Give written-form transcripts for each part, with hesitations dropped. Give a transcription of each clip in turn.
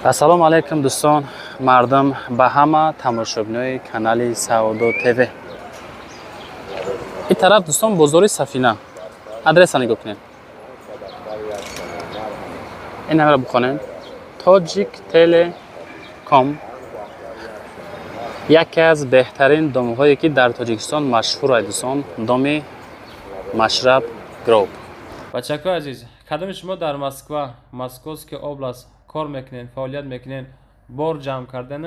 Ассалому алайкум, дӯстон, мардум, ба ҳама тамошобинои канали Савдо ТВ. Ин тараф, дӯстон, бозори Сафина. Адреса нигоҳ кунед. Ин ҳамаро бихонед. Тоҷик Телеком яке аз беҳтарин домҳое, ки дар Тоҷикистон машҳур ай, дӯстон, доми Машраб Груп. Бачакои азиз, кадоми шумо дар Москва, Московский область кор мекунед, фаъолият мекунед, бор ҷамъ кардан,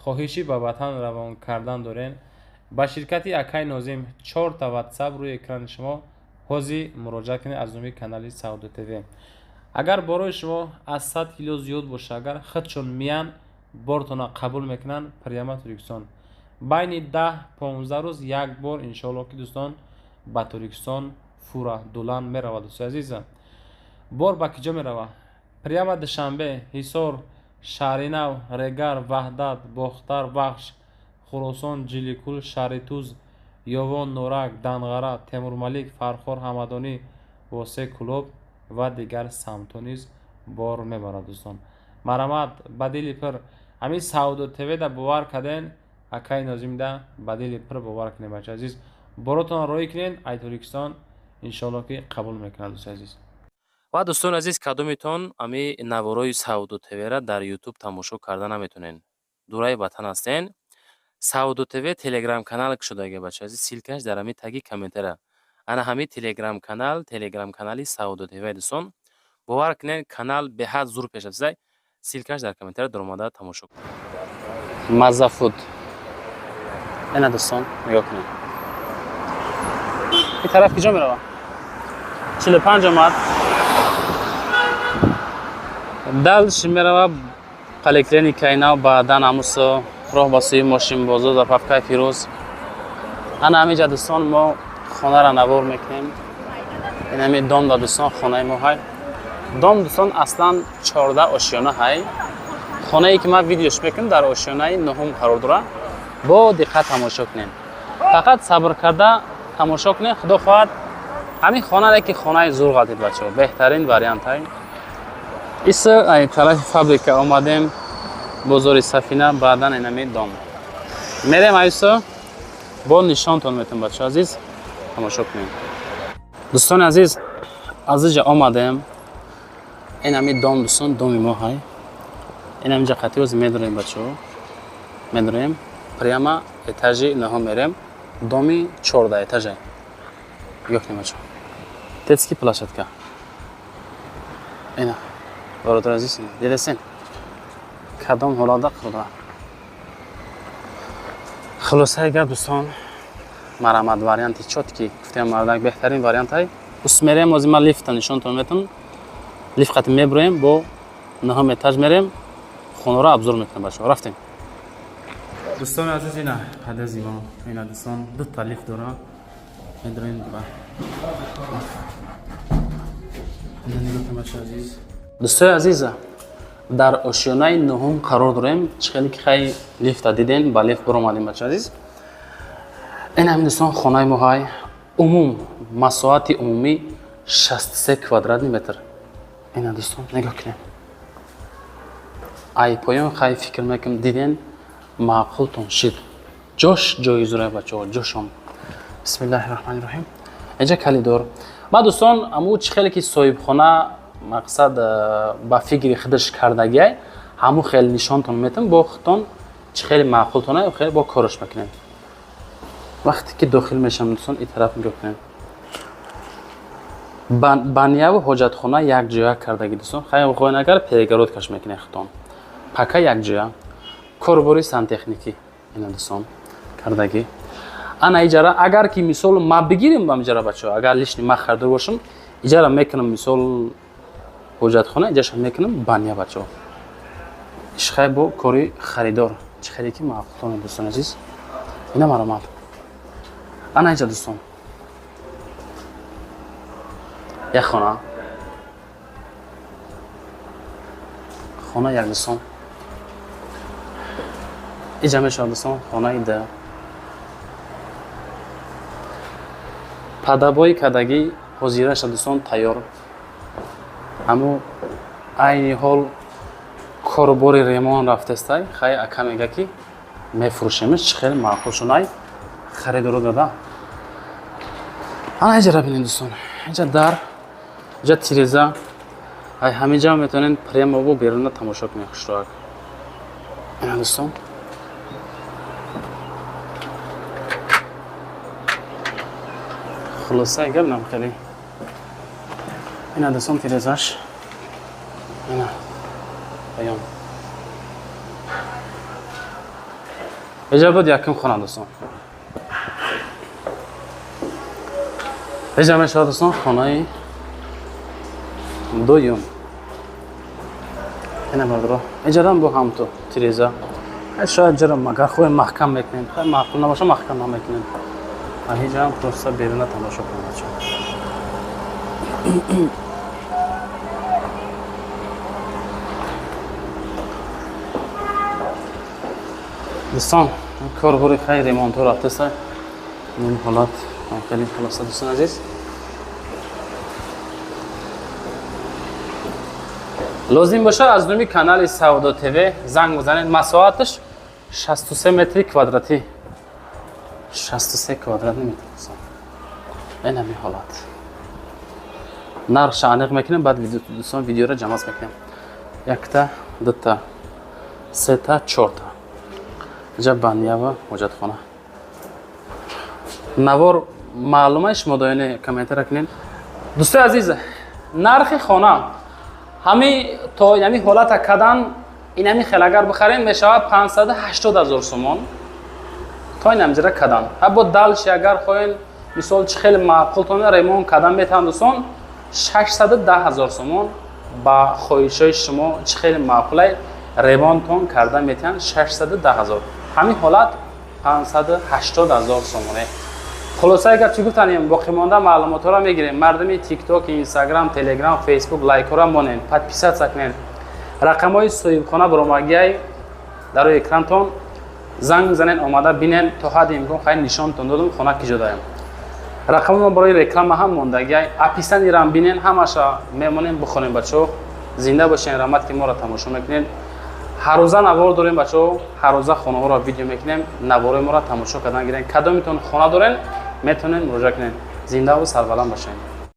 хоҳиши ба ватан равон кардан дорен, ба ширкати акай Нозим, чорта ватсап рӯи экрани шумо, ҳозир муроҷиат кунед. Аз номи канали Савдо ТВ, агар борои шумо аз 100 кило зиёд боша, агар худшон миян, бортона қабул мекунанд, прямо Тоҷикистон байни 10-15 рӯз як бор, иншоалло, ки, дӯстон, ба Тоҷикистон фура дулан меравад. Дӯстои азиз, бор ба киҷо меравад? Прямо Душанбе, Ҳисор, Шаҳринав, Регар, Ваҳдат, Бохтар, Вахш, Хуросон, Ҷиликул, Шаҳритуз, Ёвон, Норак, Данғара, Темурмалик, Фархор, Ҳамадонӣ, Восе, Кӯлоб ва дигар самтҳо низ бор мебарад. Дӯстон, марҳамат, ба дили пир ҳамин Савдо ТВ-да бовар карден, акаи Нозимда ба дили пир бовар кунед. Бача азиз, боротонро роҳӣ кунед ай Тоҷикистон, иншоалло, ки қабул мекунад, дӯстои азиз. Ва, дӯстони азиз, кадомитон ами наворои Савдо ТВ-ра дар Ютуб тамошо карда наметонен, дураи ватан ҳастен, Савдо ТВ телеграм-канал кушодаги, бача азиз, ссылка ш дар ҳамин таги комментария. Ана ҳамин телеграм-канал, телеграм-канали Савдо ТВ. Дӯстон, бовар кунед, канал беҳад зур пеш рафтааст. Ссылка ш дар комментария, даромада тамошо кунед. Мазафуд ина, дӯстон, нигоҳ кунед. Ин тараф киҷо мерава? 45 омад, дальше мерава поликлиникаи нав, баъдан ҳамусо роҳ ба сӯи мошинбозор, заправка и Фирӯз. Ана ҳаминҷа, дӯстон, мо хонаро навор мекунем. Ин ҳами дом да, дӯстон, хонаи мо ҳай. Дом, дӯстон, аслан 14 ошёна ҳай. Хонае ки ман видеош мекунам, дар ошёнаи нуҳум қарор дорад. Бо диққат тамошо кунем, фақат сабр карда тамошо кунем. Худо хоҳад, ҳамин хонае ки хонаи зур ғалтид, бачаҳо, беҳтарин вариант ҳай. Иса ай тарафи фабрика омадем, бозори Сафина, баъдан инами дом мерем. Айсо бо нишонтон метам, бачаҳо азиз, тамошо кунем. Дӯстони азиз, аз иҷа омадем, ин ҳами дом, дӯстон, доми мо ҳай. Ин ҳаминҷа қатиози медорем, бачаҳо, медорем, прямо этажи наҳум мерем, доми 14 этажа. Нигоҳ кунем, бачаҳо, детский площадка ина. Бародар азиз, дидесен, кадом ҳолатда қурда. Хулосаи гап, дӯстон, марҳамат, варианти чёткий гуфтем, мардак, беҳтарин вариант ҳай. Ус мерем, ози ман лифта нишонтон метам. Лифт қати мебуроем, бо наҳум этаж мерем, хонаро обзор мекунем. Бачаҳо, рафтем. Дӯстони азиз, ина подъезд и мо ина, дӯстон, дута лифт дора. Медорем ба ина, нигоҳ кунем, бачаҳо азиз. Дӯстои азиз, дар ошёнаи нуҳум қарор дорем. Чӣ хеле ки хай лифта диден, ба лифт биромадем, бачаҳо азиз. Ин ҳамин, дӯстон, хонаи мо ҳай. Умум масоҳати умумӣ 63 квадратный метр. Ина, дӯстон, нигоҳ кунем. Ай поён хай фикр мекунам, диден, маъқултон шид. Ҷош ҷои зура, бачаҳо, ҷошон. Бисмиллаҳи раҳмани раҳим. Инҷа коридор. Ма, дӯстон, аму чӣ хеле ки соҳибхона мақсад ба фикри худаш кардагиай, ҳамун хеле нишонтон метам. Бо худтон чӣ хеле маъқултона, хеле бо кораш мекунем. Вақте ки дохил мешавам, дӯстон, ин тараф нигоҳ кунем. Баня ву ҳоҷатхона якҷоя кардаги, дӯстон. Хайр, агар перегородка ш мекунем, худтон пака якҷоя. Корбори сантехникӣ ина, дӯстон, кардагӣ. Ана иҷара, агар ки мисол ма бигирим ба иҷара, бачаҳо, агар лишний ма харидор бошам, иҷара мекунам, мисол, ҳоҷатхона иҷаша мекунам баня. Бачаҳо, ишхай бо кори харидор, чӣ хеле ки маъқултоне, дӯстони азиз. Ина маромад. Ана иҷа, дӯстон, як хона, хона як, дӯстон, иҷа мешавад, дӯстон, хонаи да падабои кардагӣ ҳозираша, дӯстон, тайёр. Ҳаму айни ҳол. Корубори ремон рафтестай. Хай ака мега ки мефурӯшемш, чӣ хеле маъқул шунай харидоро дада. Ана иҷара бинед дӯстон. Инҷа дар, инҷа тиреза. Ай ҳаминҷа метавонед прямо бо беруна тамошо кунед хушроак. Ина дӯстон. Хулоса гап нам хеле. Ина дӯстон тирезаш. Ина. Паём. Иҷа буд якум хона дӯстон. Иҷа мешавад дӯстон хонаи дуюм. Ина бардоро. Иҷарам бо ҳамту тиреза. Шояд ҷара магар хоҳем маҳкам мекунем. Хай маъқул набоша маҳкам намекунем. Ҳиҷам просто беруна тамошо кунем бача. Дӯстон, корбори хай ремонтҳо рафтеста. Ин ҳолат хеле хулоса дӯстон азиз. Лозим боша аз номи канали Савдо ТВ занг бизанед. Масоҳаташ 63 метри квадратӣ. 63 квадратни метр дӯстон. Ин ҳамин ҳолат. Нархша аниқ мекунем, баъд дӯстон видеоро ҷамъ мекунем. Якта, дута, сета, чорта. Инҷа баня ва ҳоҷатхона. Навор маълума шумо дояне комментара кунед. Дӯстои азиз, нархи хона ҳами то ҳами ҳолата кадан ин ҳами хел агар бихарем мешавад 580 ҳазор сомон. То ин ҳамҷира кадан. Ҳа бо дальше агар хоҳем мисол чӣ хеле маъқултон ремонт кадан метавон дӯстон 610 ҳазор сомон ба хоҳишҳои шумо чӣ хеле маъқулай ремонтон карда метавон 610 ҳазор. Ҳамин ҳолат 580 ҳазор сомоне. Хулоса агар чӣ гуфтанем, боқимонда маълумотҳоро мегирем. Мардуми TikTok, Instagram, Telegram, Facebook лайкҳоро монен, подписаться кунед. Рақамҳои соҳибхона баромагиай дар рӯи экрантон занг бизанед, омада бинен то ҳадди имкон хайр нишонтон додум хона ки ҷо даем. Рақами мо барои реклама ҳам мондагиай. Описаниерам бинен, ҳамаша мемонем бихонем бачаҳо. Зинда бошен, раҳмат ки моро тамошо мекунед. Ҳаррӯза навор дорем бачаҳо, ҳаррӯза хонаҳоро видео мекунем, наворои моро тамошо кардан гирен. Кадомитон хона дорен, метавонед муроҷиат кунед. Зиндаву сарбаланд бошед.